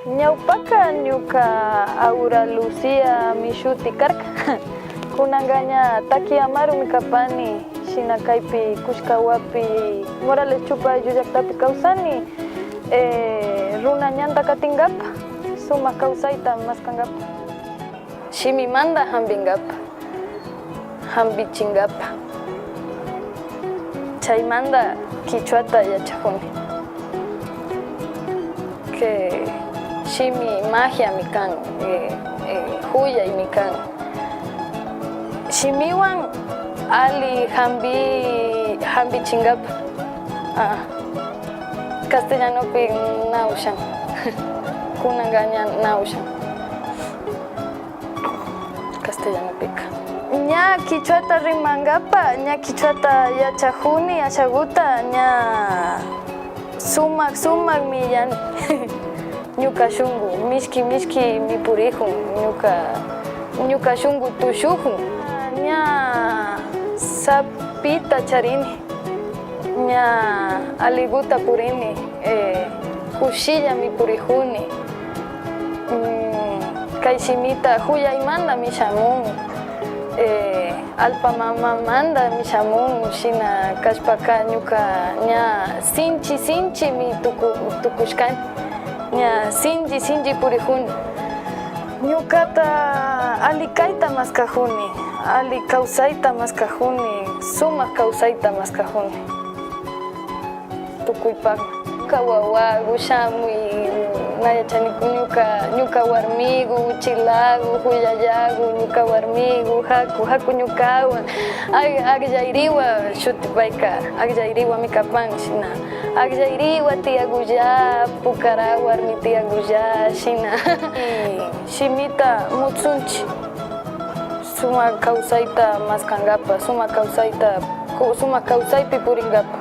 Ñawpaka ñuka Aura Lucía mi shuti karka. Kunanka ña Taki Amarumi kapani, shina kaypi Kushkawapi Morales Chupa ayllu llaktapi kawsani, runa ñanta katinkapa, sumak kawsayta maskankapa, shimimanta hampinkapa, hampichinkapa. Chaymanta kichwata yachakuni. Que shimi magiami kan, juyaymi kan. Shimiwan ali hampi hampichinkapa. Ah, castellanopi na ushan. Kunanka ña na ushan. Castellanopika. Ña kichwata rimankapa, ña kichwata yachajuni ashaguta, ña sumak sumakmi yani ñuka shunku, mishki mishki mi purijun, ñuka ñuka shunku tushujun. Ña sapita charini, ña aliguta purini, kushillami purijuni. Kay shimita juyaymantami shamun, allpa mamamantami shamun, shina kashpaka ñuka ña sinchi sinchimi tukushkani, ña sinchi sinchi purijuni. Ñukata alli kayta maskajuni, alli kawsayta maskajuni, sumak kawsayta maskajuni. Tukuypakma. Ñuka wawagu shamuy, na yachaniku ñuka, ñuka warmigu, uchilagu, juyallagu, ñuka warmigu, haku, haku ñukawan, akllariwa shuti payka, akllariwami kapan, shina, akllariwa tiyakulla, pukara warmi tiyakulla, shina. Shimita mutsunchik, sumak kawsayta maskankapa, sumak kawsayta, sumak kawsaypi purinkapa.